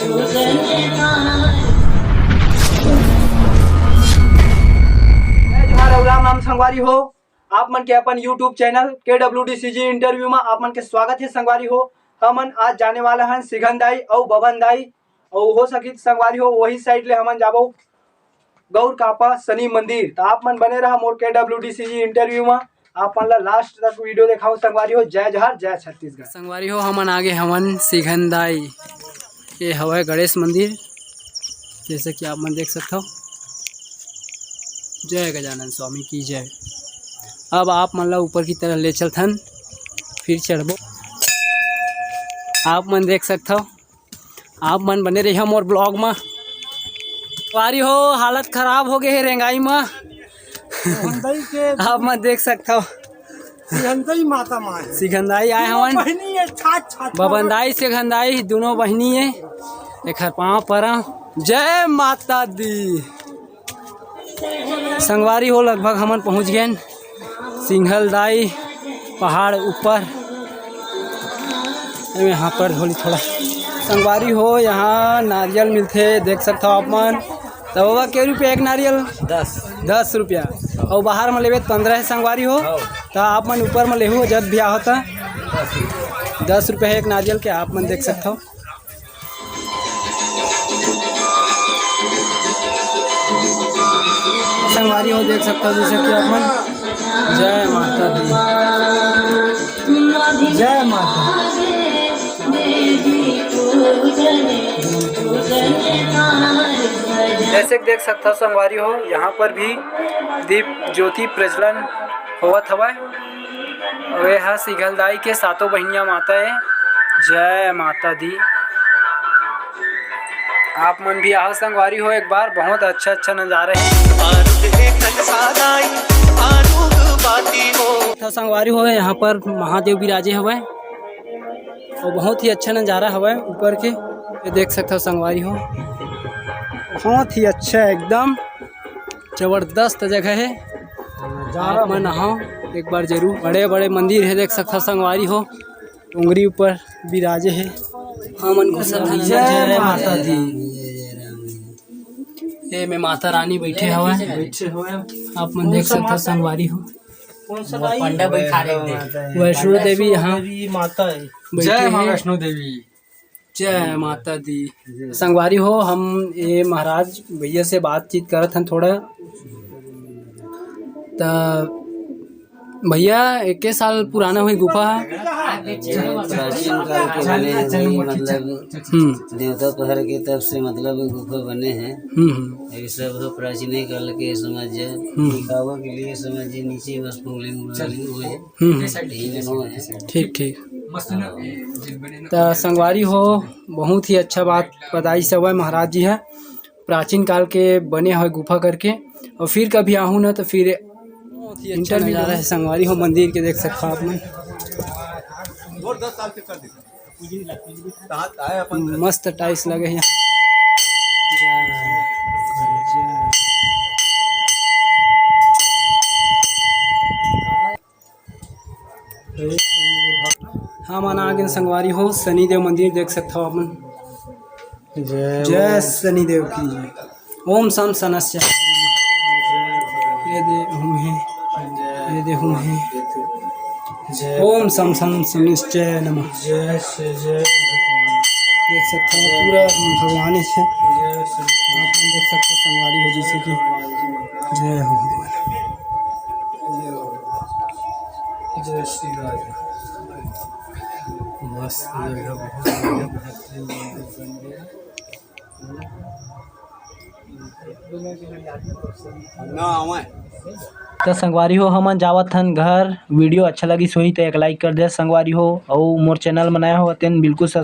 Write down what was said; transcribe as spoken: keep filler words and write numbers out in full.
जय जोहार अउ राम राम संगवारी हो, आप मन के अपन YouTube चैनल के डब्ल्यू डी सी जी इंटरव्यू में आप मन के स्वागत है संगवारी हो। हमन आज जाने वाला हन सिघन दाई अउ बबन दाई, अउ हो सकी संगवारी हो वही साइड ले हमन जाबो गौर कापा शनि मंदिर। तो आप मन बने रहा मोर के डब्ल्यू डी सी जी इंटरव्यू में, आप मन ला लास्ट तक वीडियो देखाओ संगवारी हो। जय जोहार, जय छत्तीसगढ़। संगवारी हो, हमन आगे हवन सिघन दाई, ये हवय गणेश मंदिर, जैसे कि आप मन देख सकथव। जय गजानन स्वामी की जय। अब आप मन ला ऊपर की तरफ ले चलथन, फिर चढ़बो। आप मन देख सकथव, आप मन बने रहिया मोर ब्लॉग म। संगवारी हो, हालत खराब हो गए हे रेंगाई म। सिघंदाई के आप मन देख सकथव, सिघंदाई माता माँ है। सिघंदाई आए हवन। बहिनी है, छात छात। बबंदाई सिघंदाई दोनों बहिनी है। एखर पाँव परा। जय माता दी। संगवारी हो, लगभग हमन पहुँच गए सिंघल दाई पहाड़ ऊपर। एमे हाथ पैर धो ली थोड़ा। संगवारी हो, यहाँ नारियल मिलथे, देख सकथव आप मन। त बाबा, के रुपया एक नारियल? दस। दस रुपया। अउ बाहर में लेबे त पंद्रह है संगवारी हो। हाँ। त आप मन ऊपर में लेहू जब भी आहो त दस रुपया है एक नारियल के, आप मन देख सकथव। संगवारी हो, देख सकथव जैसे कि आप मन। जय माता दी। जय माता। जैसे कि देख सकथव संगवारी हो, यहाँ पर भी दीप ज्योति प्रज्वलन होवत हवय। अउ ये ह सिघलदाई के सातों बहिनिया माता ए। जय माता दी। आप मन भी आओ संगवारी हो एक बार, बहुत अच्छा अच्छा नज़ारा है। आरुग एक सादाई, आरुग बाती हो। तो संगवारी हो, यहाँ पर महादेव विराजे हवय और बहुत ही अच्छा नज़ारा हवय ऊपर के। ये देख सकथव संगवारी हो, बहुत ही अच्छा एकदम। जबरदस्त जगह हे। आप मन आहो एक बार जरूर। बड़े बड़े मंदिर हे, देख सकथव संगवारी हो, डोंगरी ऊपर विराजे हे। हमन घुसत हन। जय माता दी। ए में माता रानी बैठे हवय। बैठे हवय। आप मन देख सकथव संगवारी हो। पंडा बैठा रहे। वैष्णो देवी यहाँ माता है। बैठे जय माँ हैं। वैष्णो देवी। जय माता दी। संगवारी हो, हम ये महाराज भैया से बातचीत करत हन थोड़ा। त भैया, एके साल पुराना हुई गुफा है। ये प्राचीन काल के बने हैं भाई, मतलब हम्म। देवता पहर के तब से मतलब गुफा बने हैं। हम्म, हम्म। ये सब है प्राचीन काल के, समझ जाए। हम्म। दिखावा के लिए समझ जाए, नीचे बस फूलिंग वूलिंग हुए हैं। हम्म, हम्म। यही बनो है। ठीक, ठीक। त संगवारी हो, बहुत ही अच्छा बात बताई सब है महाराज जी है, प्राचीन काल के बने हुए गुफा करके। और फिर कभी आहूँ ना तो फिर बहुत ही अच्छा नज़ारा है संगवारी हो, मंदिर के देख सकते हो आप मन। मस्त टाइल्स लगे हैं। हमन आ गेन संगवारी हो, शनिदेव मंदिर देख सकथव अपन। जय जय शनिदेव की जय। ओम सम सनस्य। ये दे हुम है, ये दे हुम है। जय ओम सम सम सनिश्चय नमः। जय श्री जय भगवान। देख सकथव पूरा भगवान है। जय श्री आप देख सकथव संगवारी हो जैसे कि जय हो भगवान। जय श्री राधे। मस्त जगह, बहुत बढ़िया, बेहतरीन मंदिर बन गया। ना आवे। तो संगवारी हो, हमन जावत हन घर। वीडियो अच्छा लगिस होही तो एक लाइक कर दे संगवारी हो, अउ मोर चैनल में नया हो तेन बिल्कुल सब्सक्राइब